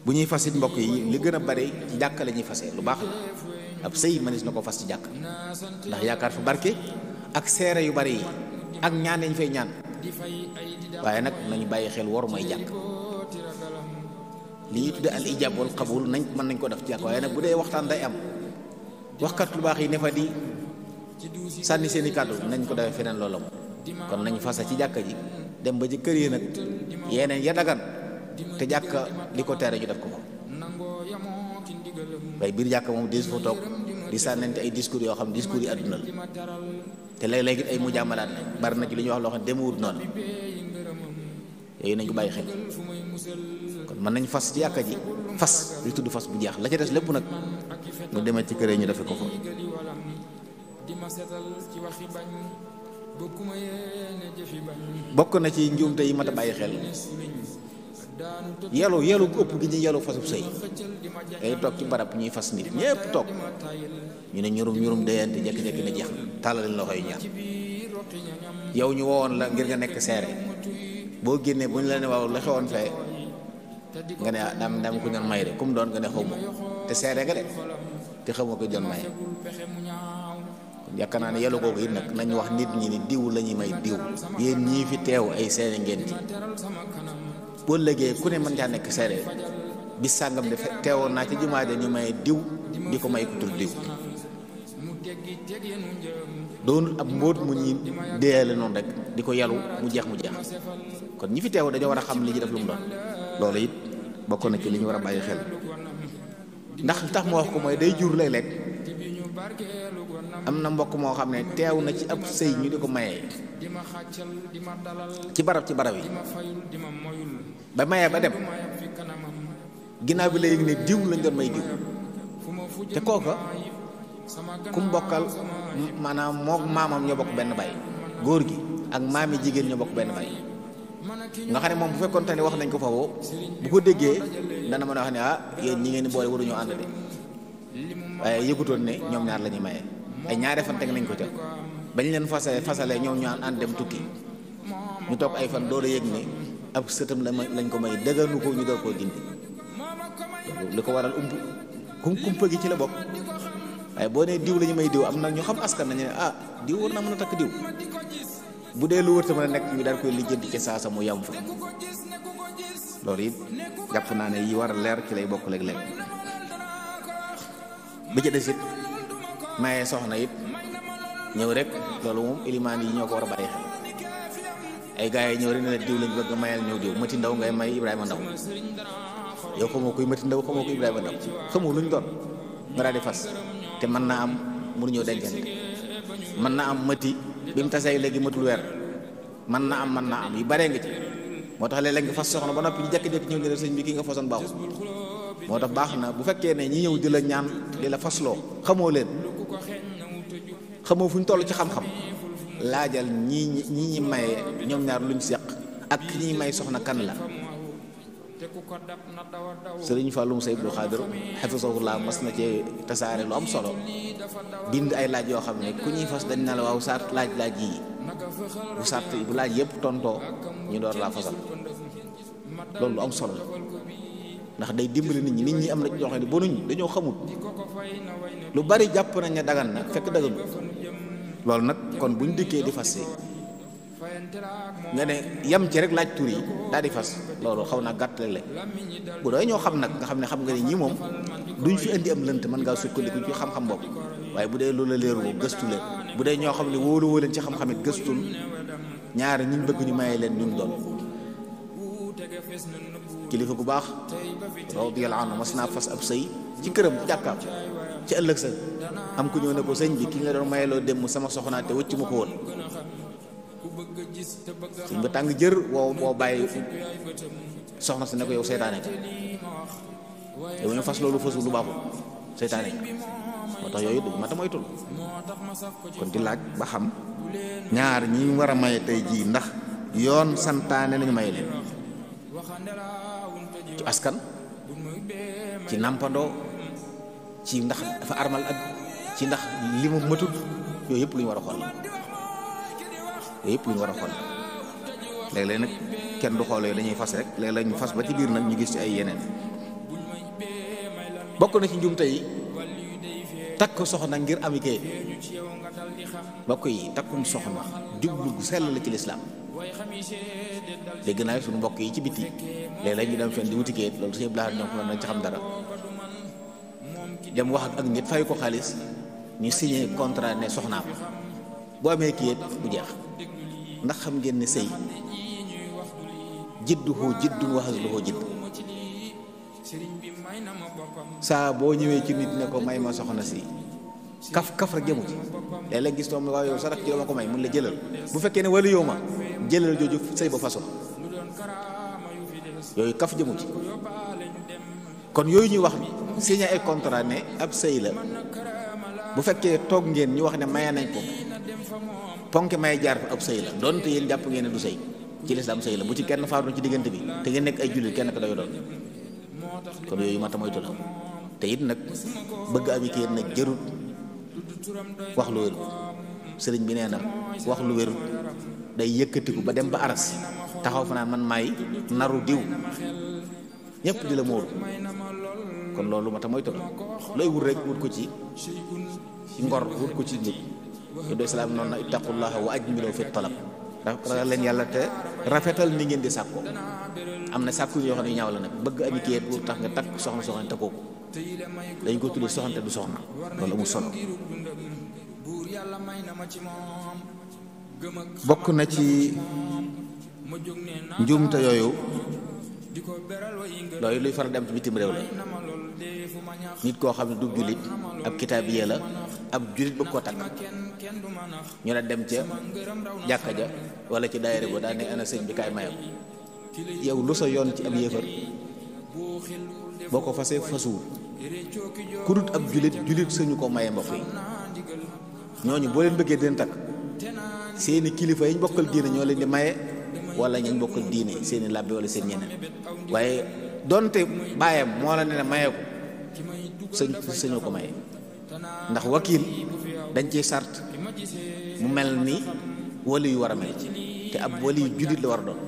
bu ñuy fas it mbokk yi li gën a bari ci jàkka la ñuy fasee lu baax la ab sëy mënees na ko fas ci jàkk ndax yaakaar fa barke ak seere yu bari yi ak ñaan yañ fay ñaan waaye nag nañu bàyyi xel waru mooy jàkk li ñuy tudde al ijab wal qabul mën nañ ko def ci jàkk waaye nag bu dee waxtaan day am waxkat lu baax yi ne fa di sànni seeni kàddu nañ ko defee feneen loola moom kon nañu fasa ci jàkka ji dem ba ci kër yi nag yeneen ya dagan te jàkka li ko tere ñu def ko fa waaye biir jàkka moom des fa toog di sànnante ay discours yoo xam discours yi àdduna la te léeg-léeg it ay mujamalaat la bari na ci li ñuy wax loo xam ne demewut noonu yooyu nañ ko bàyyi xel kon mën nañ fas ci jàkka ji fas li tudd fas bu jeex la ca des lépp nag mu demee ci kër yi ñu defe ko fa bokk na ci njuumte yi mat a bàyyi xel yelu gu ëpp gi ñuy yelu fasub sëy ngay toog ci barab ñuy fas nit ñépp toog ñu ne ñurum déyante jekki-jekki na jeex tàllal loxo yi ñaan yow ñu wowoon la ngir nga nekk seere boo génnee bu ñu la ne waaw la xewoon fee nga ne daam ko doon may de comme doon nga ne xaw ma te seere nga de te xaw ma ko doon may yaakaar naa ne yàlla googu it nag nañ wax nit ñi ni diw la ñuy may diw yéen ñii fi teew ay seere ngeen ci boo légee ku ne mën caa nekk seere bis sàngam de teewoon naa ci jumaa de ñu may diw di ko may ku tur diw doonul ab mbóot mu ñuy deeyale noonu rek di ko yalu mu jeex kon ñi fi teew dañoo war a xam li ñu def lu mu doon loolu it bokk na ci li ñu war a bàyyi xel ndax li tax ma wax ko mooy day jur léeg-léeg am na mbokk moo xam ne teew na ci ab sëy ñu di ko mayee ci barab yi ba mayee ba dem ginnaaw bi la yëg ne diw lañ doon may diw te kooka ku mu bokkal maanaam mook maamam ñoo bokk benn baay góor gi ak maami jigéen ñoo bokk benn baay nga xam ne moom bu fekkoon te ne wax nañ ko foofu bu ko déggee dana mën a wax ne yéen ñi ngeen di boole waruñoo ànd de waaye yëgutoon ne ñoom ñaar la ñuy maye ay ñaari fan teg nañ ko ca bañ leen fasalee ñoom ñu ànd dem tukki ñu toog ay fan door a yëg ne ab sëtam lañ ko may dëgërnu ko ñu door koo dindi li ko waral kumpa gi ci la bokk waaye boo nee diw la ñu may diw am na ñu xam askan nañu ne diw war na mën a takk diw bu dee lu wërta mën a nekk ñu daal koy lijjanti ci saasa mu yam fa loolu it jàpp naa ne yi war a leer ci lay bokk léeg-léeg bi ci des it maye soxna it ñëw rek loolu moom ilimaan yi ñoo ko war a bàyyi xel ay gars yi ñëw rek ne la diw lañ bëgg mayal ñëw diw Mati Ndaw ngay may Ibrahima Ndaw yow xamoo koy Mati Ndaw xamoo ko Ibrahima Ndaw xamoo luñ doon nga daal di fas te mën naa am mënuñoo dencante mën naa am Mati bi mu tasee léegi matul weer mën naa am yu baree nga ci moo tax léeg-léeg nga fas soxna ba noppi ñu jékki-jékki ñëw ne sëñ bi ki nga fasoon baaxul moo tax baax na bu fekkee ne ñi ñëw di la ñaan di la fasloo xamoo leen xamoo fu ñu toll ci xam-xam laajal ñi maye ñoom ñaar luñ seq ak ñi may soxna kan la sëriñ Fallum Say Abdou Khadir hafizahullah mas na ci tasaare lu am solo bind ay laaj yoo xam ne ku ñuy fas dañ na la waaw sart laaj yi bu sart bu laaj yëpp tontoo ñu door laa fasal loolu lu am solo la ndax day dimbali nit ñi am na ñoo xam ne bonuñ dañoo xamut lu bari jàpp nañ ne dagan na fekk daganu loolu nag kon buñ dikkee di fas nga ne yam ci rek laaj tur yi daal di fas loolu xaw naa gàtt léeg-léeg bu doy ñoo xam nag nga xam ne ñi moom duñ fi indi am lënt mën ngaa sukkandiku ci xam-xam bopp waaye bu dee loolu la leeru boobu gëstu leen bu dee ñoo xam ne wóolu leen ci xam-xam it gëstul ñaari ñi bëgg ñu maye leen ñu doon kilifa gu baax radiyallahu anhu mas naa fas ab sëy ci këram jàkkaam ci ëllëg sa am ku ñëw ne ko sëñ bi ki nga doon mayeloo dem sama soxnaa te wëcc ma ko woon sëñ ba tàng jër woo bàyyi soxna si ne ko yow seytaane ka yow ñu fas loolu fasul lu baaxul seytaane ka moo tax yooyu dañu mata moytul kon di laaj ba xam ñaar ñi war a maye tey jii ndax yoon santaane nañu maye leen ci askan ci nàmpandoo ci ndax dafa armal ak ci ndax li mu matut yooyu yëpp lu ñu war a xool léeg-léeg nag kenn du xoolee dañuy fas rek léeg-léeg ñu fas ba ci biir nag ñu gis ci ay yeneen. bokk na ci njumte yi takk soxna ngir ami kayit. bokk yi takkum soxna jublu gu sell la ci lislaam. dégg naa suñu mbokk yi ci biti léeg-léeg ñu dem fenn di wuti kayit loolu suñu blaat ñoom ko nañ ci xam dara dem wax ak nit fay ko xaalis ñu signé contrat ne soxnaam boo amee kayit bu jeex. ndax xam ngeen ne sëy jidduhu jiddun wa hazluhu jidd. saa boo ñëwee ci nit ne ko may ma soxna si kaf rek jëmu ci léeg-léeg gis toom waaw yow sa rak ci dama ko may mun la jëlal bu fekkee ne wala yow ma jëlal jooju sëy ba façon yooyu kaf jëmu ci. kon yooyu ñuy wax signé ay contrat ne ab sëy la bu fekkee toog ngeen ñu wax ne maye nañ ko ponk may jaar fa ab sëy la doonte yéen jàpp ngeen ne du sëy ci lislaam sëy la bu ci kenn faatu ci diggante bi te ngeen nekk ay jullit kenn ko doy doon. kon yooyu mata moytu la te it nag bëgg ami kayit nag jërut wax lu wérut. sëriñ bi nee na wax lu wérut day yëkkatiku ba dem ba aras taxaw fa naan man maay naru diw ñëpp di la móoru. kon loolu mata moytu la looy wut rek wut ko ci ngor wut ko ci nit. yooyu islaam noonu na ittaqullaha wa ajmilu fi talab ragal leen yàlla te rafetal ni ngeen di sàkko. am na sàkku yoo xam ne ñaaw la nag bëgg ami kayit bu tax nga takk soxna takkoo ko dañ ko tuddee soxna te du soxna loolu amul solo. bokk na ci njuumte yooyu loolu luy faral dem ci bitim réew la. nit koo xam ne du jullit ab kitaabiye la ab jullit bëgg koo takk ñu la dem ca jàkka ja wala ci daayira ba daan ne ana sëñ bi kaay mayam. yow lu sa yoon ci ab yéefar boo ko fasee fasuwul ku dut ab jullit sañu ko maye mbokk yi. ñooñu boo leen bëggee dina takk seeni kilifa yi ñu bokkal diine ñoo leen di maye wala ñu bokkal diine seeni làbbe wala seen ñeneen waaye donte baayam moo la ne maye ko sañu ko maye ndax wakiil dañ ciy sart mu mel ni wali yu war a mel te ab wali yu jullit la war a doon.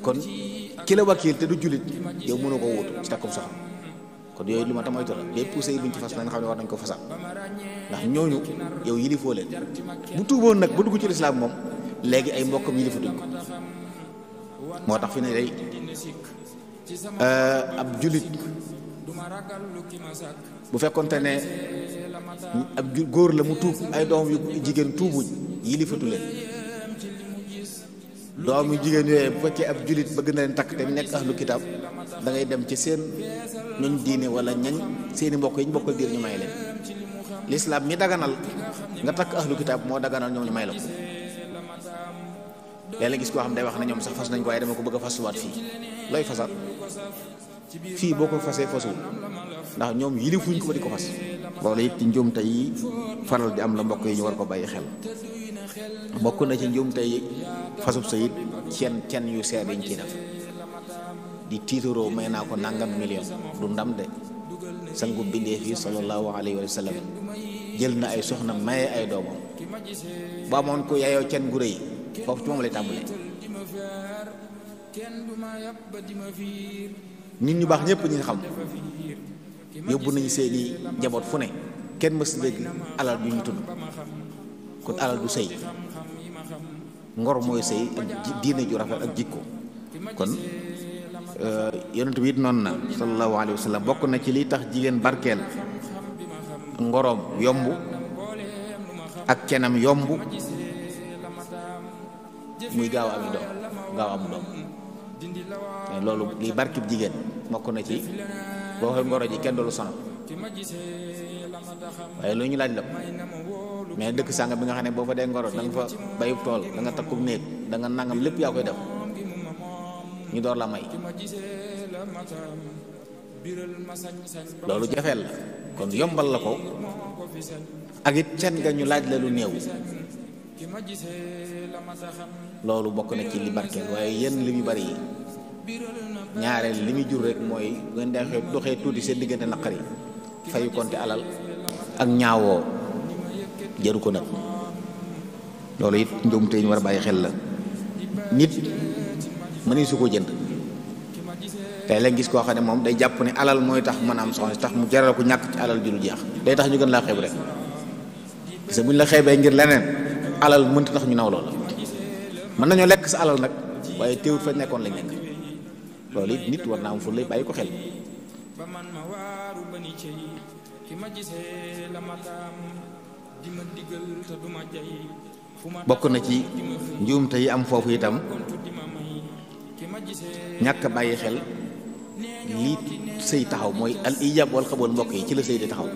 kon ki la wakiil te du jullit yow mënoo ko wut ci takkum soxna. kon yooyu lu ma tam moytu la bépp sëy buñ ci fas nañ xam ne war nañ ko fasal ndax ñooñu yow yilifoo leen. bu tuuboon nag bu dugg ci lislaam moom léegi ay mbokkam yilifatuñ ko. moo tax fi ne day ab jullit bu fekkonte ne ab góor la mu tuub ay doom yu jigéen tuubuñ yilifatu leen. doom yu jigéen yooyu bu fekkee ab jullit bëgg na leen takk te nekk ahlu kitaab da ngay dem ci seen ñooñ diine wala ñañ seeni mbokk yi ñu bokkal diine ñu may leen. lislaam mi daganal nga takk ahlu kitaab moo daganal ñoom ñu may la ko. léeg-léeg gis koo xam day wax ne ñoom sax fas nañ ko waaye dama ko bëgg a fasuwaat fii looy fasal fii boo ko fasee fasuwul ndax ñoom yilifuñ ko ba di ko fas. loolu it ci njuumte yi faral di am la mbokk yi ñu war ko bàyyi xel. bokk na ci njuumte yi fasub sa it cen yu seer yi ñu ciy def di tiitaroo may naa ko nangam million du ndam de. sangu bindeef yi sallallahu alayhi wa sallam jël na ay soxna maye ay doomam ba amoon ko yaayoo cen gu rëy foofu ci moom lay tàmbalee. nit ñu baax ñëpp ñi xam yóbbu nañu seeni njaboot fu ne kenn mës dégg alal bi ñu tudd. kon alal du sëy ngor mooy sëy ak diine ju rafet ak jikko. kon yonent bi it noonu na sallallahu alayhi wa sallam bokk na ci liy tax jigéen barkeel ngoroom yomb ak cenam yomb muy gaaw am doom loolu liy barkib jigéen bokk na ci boo waxee ngoro ji kenn du lu sonal waaye lu ñu laaj la mais dëkk sànga bi nga xam ne boo fa dee ngoro da nga fa bayub tool da nga takkub néeg da nga nangam lépp yaa koy def ñu door la may loolu jafeel la kon yombal la ko ak it can nga ñu laaj la lu néew loolu bokk na ci li barkeel waaye yenn li mu bari yi ñaareel li muy jur rek mooy ngeen dexee doxee tuuti seen diggante naqari fayu konte alal ak ñaawoo jaru ko nag loolu it njuumte yi ñu war a bàyyi xel la. nit mëni su ko jënd tey la gis koo xam ne moom day jàpp ne alal mooy tax mën a am soxna tax mu jaral ko ñàkk ci alal ju dul jeex day tax ñu gën laa xeeb rek parce que bu ñu la xeebee ngir leneen alal mënta tax ñu naw loola mën nañoo lekk sa alal nag waaye teewut fa nekkoon lañ nekk loolu it nit war naa am fu lay bàyyi ko xel. bokk na ci njuumte yi am foofu itam ñàkk bàyyi xel lii sëy taxaw mooy al ijab wal xabul mbokk yi ci la sëy di taxaw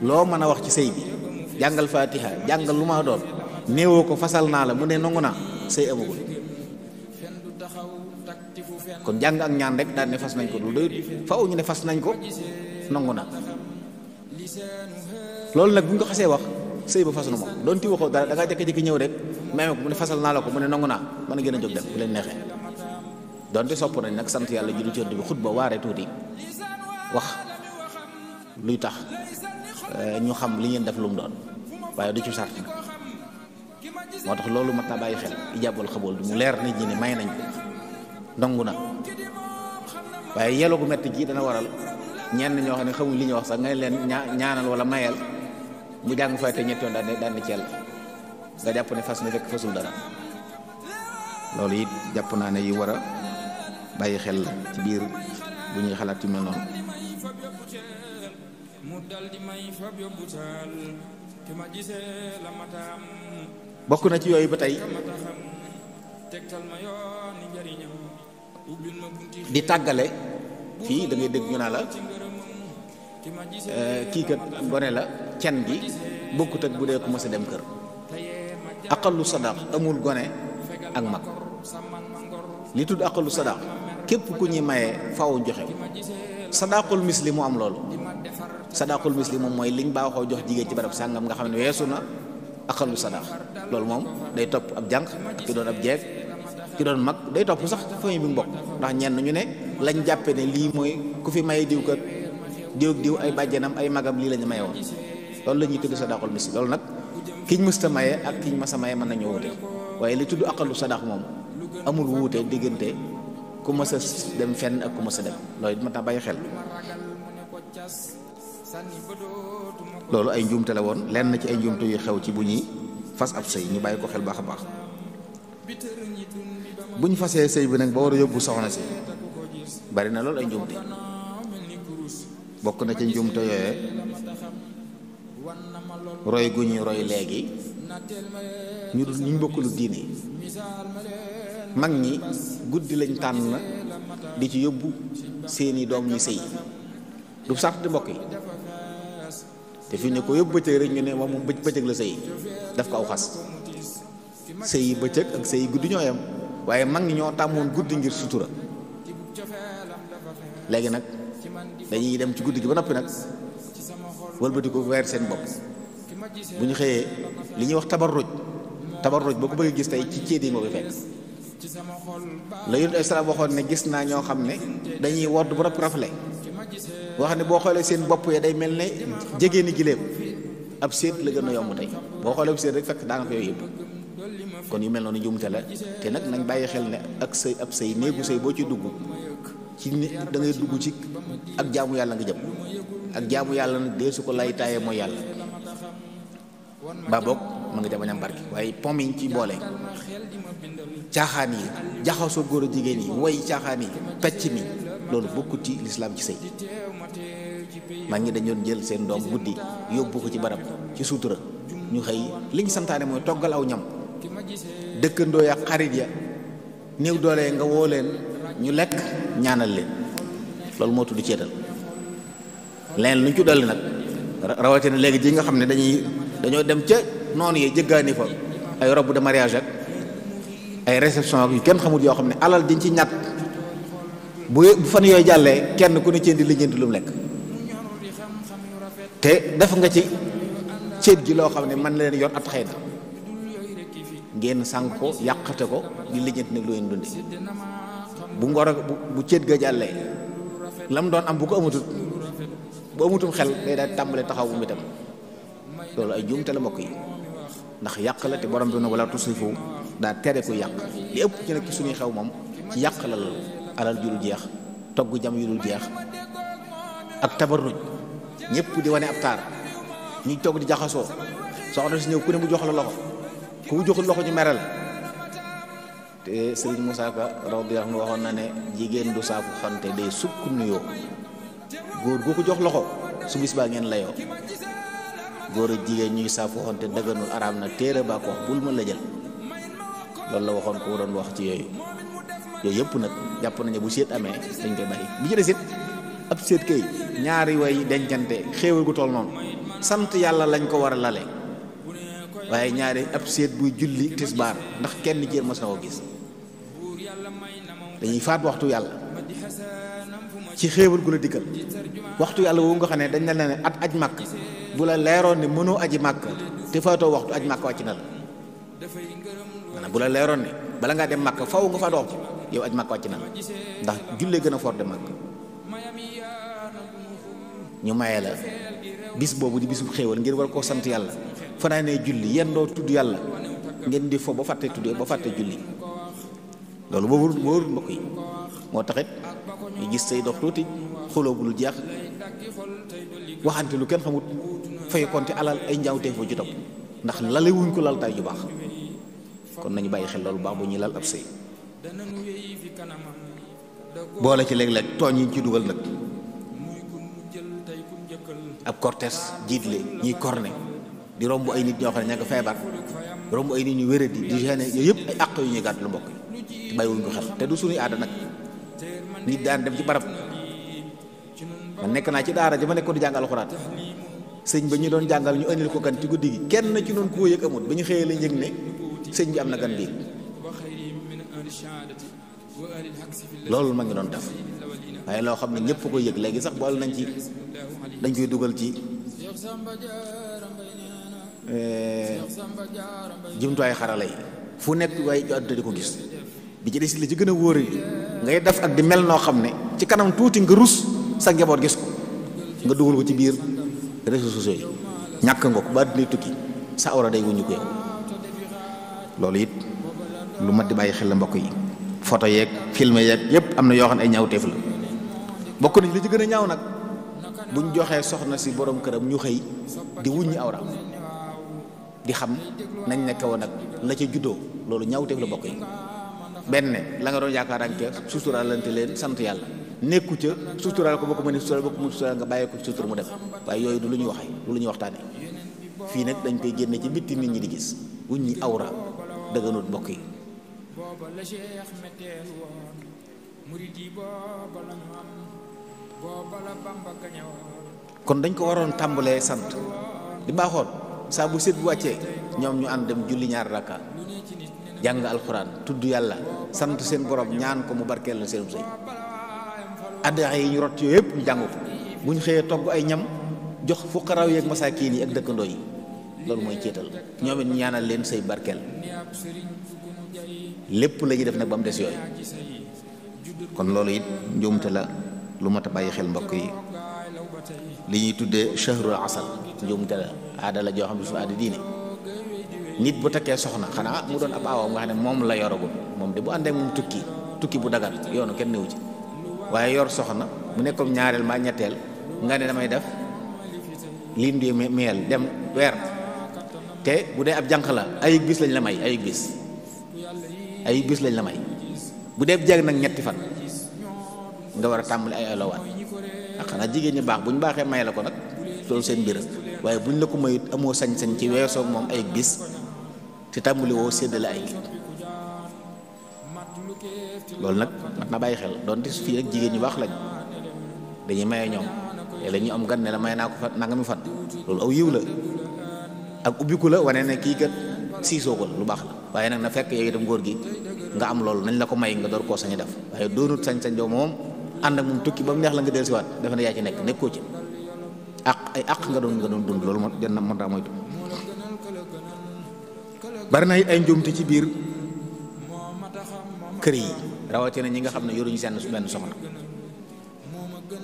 loo mën a wax ci sëy bi jàngal fatiha jàngal lu ma doon néewoo ko fasal naa la mu ne nangu naa sëy amagul kon jàng ak ñaan rek daal ne fas nañ ko lu doy faaw ñu ne fas nañ ko nangu na loolu nag bu ñu ko xasee wax sëy ba fas na moom doon ti waxoo dara da ngaa jékki-jékki ñëw rek même ko mu ne fasal naa la ko mu ne nangu naa mën a gën a jóg dem bu leen neexee donte sopp nañ nag sant yàlla julli ci bi xutba waare tuuti wax luy tax ñu xam li ngeen def lu mu doon waaye du ci sart nag moo tax loolu mat naa bàyyi xel ijaabal xabool du mu leer nit ñi ne may nañ ko nangu na waaye yelo gu metti gi dana waral ñenn ñoo xam ne xamuñ li ñuy wax sax nga leen ñaanal wala mayal mu jàng fay te ñetti yoon daan di ceel nga jàpp ne fas na fekk fasul dara loolu it jàpp naa ne yu war a bàyyi xel la ci biir bu ñuy xalaat ci mel noonu. bokk na ci yooyu ba tey di tàggale fii da ngay dégg ñu naa la kii kat gone la cen gi bokkut ak bu dee ku mës a dem kër aqallu sadaq amul gone ak mag li tudd aqallu sadaq képp ku ñuy mayee faaw joxe sadaqul misli mu am loolu sadaqul misli moom mooy liñ baaxoo jox jigéen ci barab sàngam nga xam ne weesu na aqallu sadaq loolu moom day topp ab jànq ak ki doon ab jeeg ki doon mag day topp sax famille bi mu bokk ndax ñenn ñu ne lañ jàppe ne lii mooy ku fi maye diw kat diw ak diw ay bàjjenam ay magam lii lañu maye woon loolu la ñuy tudd sadaqul misli loolu nag kiñ mësta maye ak kiñ masa maye mën nañu wuute waaye li tudd aqallu sadaq moom amul wuute diggante ku mës a dem fenn ak ku mës a dem loolu it mën naa bàyyi xel loolu ay njuumte la woon lenn ci ay njuumte yu xew ci bu ñuy fas ab sëy ñu bàyyi ko xel baax a baax bu ñu fasee sëy bi nag ba war a yóbbu soxna si bari na loolu ay njuumte bokk na ci njuumte yooye roy gu ñuy roy léegi ñu bokkulu diine mag ñi guddi lañ tànn di ci yóbbu seeni doom ñi sëy du sart di mbokk yi te fi ñu ko yóbbu bëccëg rek ñu ne moom bëccëg la sëy daf ko aw xas sëy bëccëg ak sëy guddi ñoo yam waaye mag ñi ñoo tàmmoon guddi ngir sutura léegi nag dañuy dem ci guddi gi ba noppi nag wëlbati ko weer seen bopp bu ñu xëyee li ñuy wax tabarruj boo ko bëggee gis tey ci céet yi nga koy fekk la yonent ay salaam waxoon ne gis naa ñoo xam ne dañuy wodd ba noppi rafle boo xam ne boo xoolee seen bopp ya day mel ne jegéeni giléem ab séet la gën a yomb tey boo xoolee ab séet rek fekk daanaka yooyu yëpp kon yu mel noonu njuumte la te nag nañ bàyyi xel ne ak sëy ab sëy néegu sëy boo ci dugg ci da ngay dugg ci ak jaamu yàlla nga jëm ak jaamu yàlla nag dee su ko lay taayee mooy yàlla mbaa boog ma nga jamañam barke waaye pom yi ci boole caaxaan yi jaxasoo góor a jigéen yi woy caaxaan yi pecc mi loolu bokkut ci lislaam ci sëy mag ñi dañ doon jël seen doom guddi yóbbu ko ci barab ci suutura ñu xëy liñ santaane mooy toggal aw ñam dëkkandoo ya xarit ya néew doole nga woo leen ñu lekk ñaanal leen loolu moo tudd ceetal leen luñ ci dolli nag rawatina léegi ji nga xam ne dañoo dem ca noonu yee jëggaani fa ay robe de mariage ak ay réception ak yu kenn xamul yoo xam ne alal diñ ci ñàkk bu fan yooyu jàllee kenn ku ne ceen di lijjanti lu mu lekk te def nga ci ceet gi loo xam ne man leen yor at xëy na ngeen sànq ko yàqate ko di lijjanti nag lu ngeen dundi bu ngor bu ceet ga jàllee lam doon am bu ko amutum xel day daal tàmbale taxaw bu mu itam loolu ay juumte la mbokk yi ndax yàq la te borom bi ne wala tusrifu daa tere ku yàq li ëpp ci nag ci suñuy xew moom ci yàq la alal ju dul jeex togg jam yu dul jeex ak tabarruj ñëpp di wane ab taar ñuy togg di jaxasoo soxna si ñëw ku ne mu jox la loxo ku mu joxul loxo ñu mere la te Serigne Moussa Ka radiyallahu anhu waxoon na ne jigéen du saafu xante day sukk nuyoo góor gu ko jox loxo su bis baa ngeen layoo góor ak jigéen ñuy saafu xante dëgganul araam na téere baa ko wax bul ma la jël loolu la waxoon ko doon wax ci yooyu yëpp nag jàpp nañu bu seet amee dañ koy bàyyi bi ci des it ab seet kay ñaari way dencante xéewal gu toll noonu sant yàlla lañ ko war a lale waaye ñaari ab seet buy julli tisbaar ndax kenn jéem mas na ko gis dañuy faat waxtu yàlla ci xéewal gu la dikkal waxtu yàlla woowu nga xam ne dañ la ne at aj màkk bu la leeroon ne mënoo aji màkk te faatoo waxtu aj màkk wàcc na la maanaam bu la leeroon ne bala ngaa dem màkk faw nga faat waxtu yow aj màkk wàcc na la ndax jullee gën a fort de màkk ñu maye la bis boobu di bisub xéewal ngir war koo sant yàlla fanaanee julli yendoo tudd yàlla ngeen di fo ba fàtte tuddee ba fàtte julli loolu boobu mbokk yi moo taxit ñu gis say dox tuuti xuloo bu lu jeex waxante lu kenn xamut fay konte alal ay njawtee fa ju topp ndax lale wuñ ko lal tay ju baax kon nañu bàyyi xel loolu baax bu ñuy lal ab sëy boole ci léeg-léeg tooñ yi ci dugal nag ab cortège jiitle ñuy corné di romb ay nit ñoo xam ne ña nga feebar romb ay nit ñu wéradi di gêné yooyu yëpp ay àq yu ñuy gàtt lu mbokk te bàyyiwuñ ko xel te du suñuy aada nag nit daan dem ci barab man nekk naa ci daara ja ma nekkoon di jàng alxuraan sëñ ba ñu doon jàngal ñu andil ko gan ci guddi gi kenn ci noonu ku ko yëg amut ba ñu xëyee lañ yëg ne sëñ bi am na gan bii loolu ma ngi doon def waaye loo xam ne ñëpp koy yëg léegi sax boole nañ ci dañ koy dugal ci jumtuwaay xarala yi fu nekk waaye ñu àdduna di ko gis bi ci des li ci gën a wóore bi ngay def ak di mel noo xam ne ci kanam tuuti nga rus sa njaboot gis ko nga dugal ko ci biir réseaux sociaux yi ñàkk nga ko ba àdduna tukki sa awra day wuñu ko yow loolu it lu mat di bàyyi xel la mbokk yi photo yeeg film yeeg yépp am na yoo xam ne ay ñaawteef la bokk nañ li ci gën a ñaaw nag buñ joxee soxna si borom këram ñu xëy di wuññi awra di xam nañ nekk woon nag la ca juddoo loolu ñaawteef la bokk yi benn la nga doon yaakaar ak suturaalante leen sant yàlla nekku ca suturaal ko bokk ma ne suturaal bokk mu suturaal nga bàyyee ko sutura mu dem waaye yooyu du lu ñuy waxee du lu ñuy waxtaane fii nag dañ koy génne ci bitti nit ñi di gis wuññi awra dëgganut mbokk yi kon dañ ko waroon tàmbalee sant di baaxoon saa bu set bu wàccee ñoom ñu ànd dem julli ñaar rakka jàng alxuraan tudd yàlla sant seen borom ñaan ko mu barkeel la seen sëy addaxe yi ñu rot yooyu yëpp ñu jàng ko bu ñu xëyee togg ay ñam jox fuqaraaw yeeg masaakiin yi ak dëkkandoo yi loolu mooy céetal ñoom it ñu ñaanal leen sëy barkeel lépp la ñuy def nag ba mu des yooyu kon loolu it njuumte la lu mat a bàyyi xel mbokk yi li ñuy tuddee shahrul asal njuumte la aada la joo xam ne su aada diine nit bu takkee soxna xanaa mu doon ab aawam nga xam ne moom la yoragul moom de bu àndee moom tukki bu dagan yoonu kenn newu ci waaye yor soxna mu nekkoon ñaareel maa ñetteel nga ne damay def lim di meel dem weer te bu dee ab jànq la ay bis lañ la may ay bis lañ la may bu dee jeeg nag ñetti fan nga war a tàmbali ay alawaat ak xanaa jigéen ñi baax bu ñu baaxee may la ko nag loolu seen mbir waaye buñ la ko mayut amoo sañ-sañ ci weesoog moom ay bis te tàmbali woo séddale ay gi loolu nag mat na bàyyi xel doonte fii rek jigéen ñu baax lañ dañuy maye ñoom la ñu am gan ne la may naa ko fa nangami fan loolu aw yiw la ak ubbiku la wane ne kii kat siisoo ko lu baax la waaye nag na fekk yow itam góor gi nga am loolu nañ la ko may nga door koo sañ a def waaye doonut sañ-sañ doo moom ànd ak moom tukki ba mu neex la nga dellusiwaat defe na yaa ci nekkoo ci ay àq nga doon dund loolu moo den moo tax moytu bari na it ay njuumte ci biir kër yi rawatina ñi nga xam ne yoruñu seen benn soxna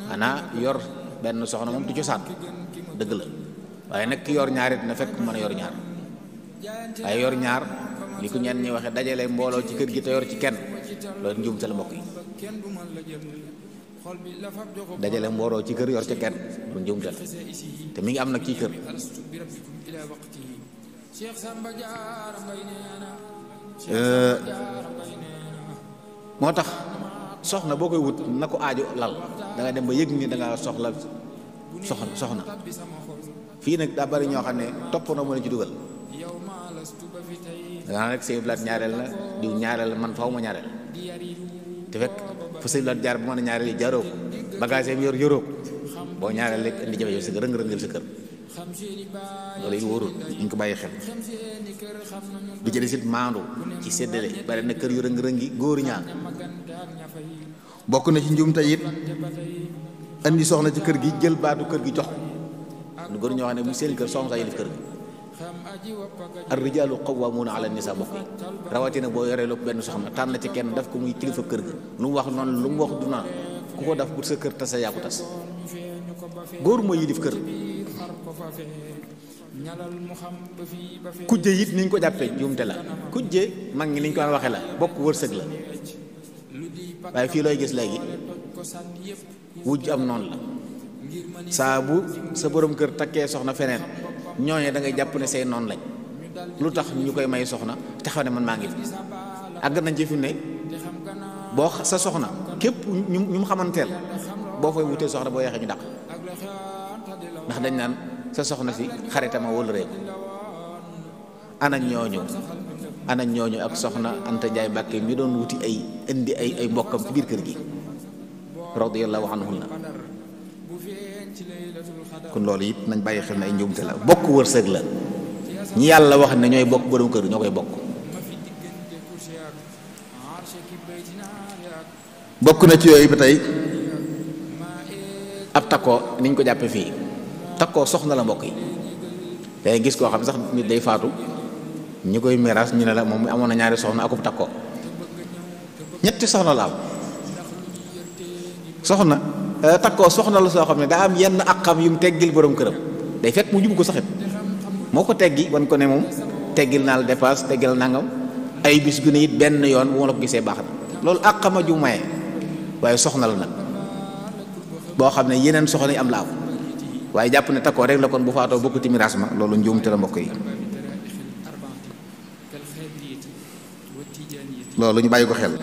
xanaa yor benn soxna moom du cosaan dëgg la waaye nag ki yor ñaar it na fekk mën a yor ñaar waaye yor ñaar li ko ñenn ñi waxe dajale mbooloo ci kër gi te yor ci kenn loolu njuumte la mbokk yi. dajale mbooloo ci kër yor ci kenn loolu njuumte la te mi ngi am nag ci kër. moo tax soxna boo koy wut na ko aajo lal da nga dem ba yëg ni da nga soxla soxna fii nag daa bari ñoo xam ne topp na mën a ci dugal da nga rek sëy blaat ñaareel la diw ñaareel man faw ma ñaareel te fekk fa sëy blaat jaar bu mën a ñaareel yi jaaroo ko bagage yi yor yoroo ko boo ñaareel rek indi jafe-jafe sa kër rëng-rëngal sa kër loolu it wóorul ñu ko bàyyi xel. bi ci desit maandu ci séddale bari na kër yu rëng-rëngi góor ñaan bokk na ci njuumte it andi soxna ci kër gi jël baatu kër gi jox lu góor ñoo xam ne mu seen kër soxna sa yilif kër gi. ar rijaalu qawwaamuuna ala nisaa bokk yi rawatina boo yoree lépp benn soxna tànn ci kenn daf ko muy kilifa kër ga lu mu wax noonu lu mu wax du naan ku ko def bu sa kër tasa yaa ko tas góor mooy yilif kër. kujje it niñ ko jàppee njuumte la kujje mag ñi niñ ko waxee la bokk wërsëg la waaye fii looy gis léegi wujj am noonu la saa bu sa borom kër takkee soxna feneen ñooñu da ngay jàpp ne say noonu lañ lu tax ñu koy may soxna taxaw ne man maa ngi fi àgg nañ ci fi ne boo sa soxna képp ñu mu xamanteel boo fay wutee soxna boo yeexee ñu dàq ndax dañ naan sa soxna si xaritama wala réew ana ñooñu ak soxna Anta Njaay Mbàkke mi doon wuti ay indi ay mbokkam ci biir kër gi radiyallahu anhunna kon loolu it nañ bàyyi xel na ay njuumte la bokk wërsëg la ñi yàlla wax ne ñooy bokk borom kër ñoo koy bokk na ci yooyu ba tey ab takkoo niñ ko jàppe fii takkoo soxna la mbokk yi day gis koo xam sax nit day faatu ñi koy miraas ñu ne la moom amoon na ñaari soxna akub takkoo ñetti soxna la am soxna takkoo soxna la soo xam ne daa am yenn àqam yu mu teggil borom këram day fekk mu jub ko saxit moo ko teggi wan ko ne moom teggil naa la dépasse teggil nangam ay bis gu ne it benn yoon bu ma la ko gisee baax na loolu àqama ju maye waaye soxna la nag boo xam ne yeneen soxna yi am la am waaye jàpp ne takkoo rek la kon bu faatoo bokk ci miraas ma loolu njuumte la mbokk yi loolu ñu bàyyi ko xel.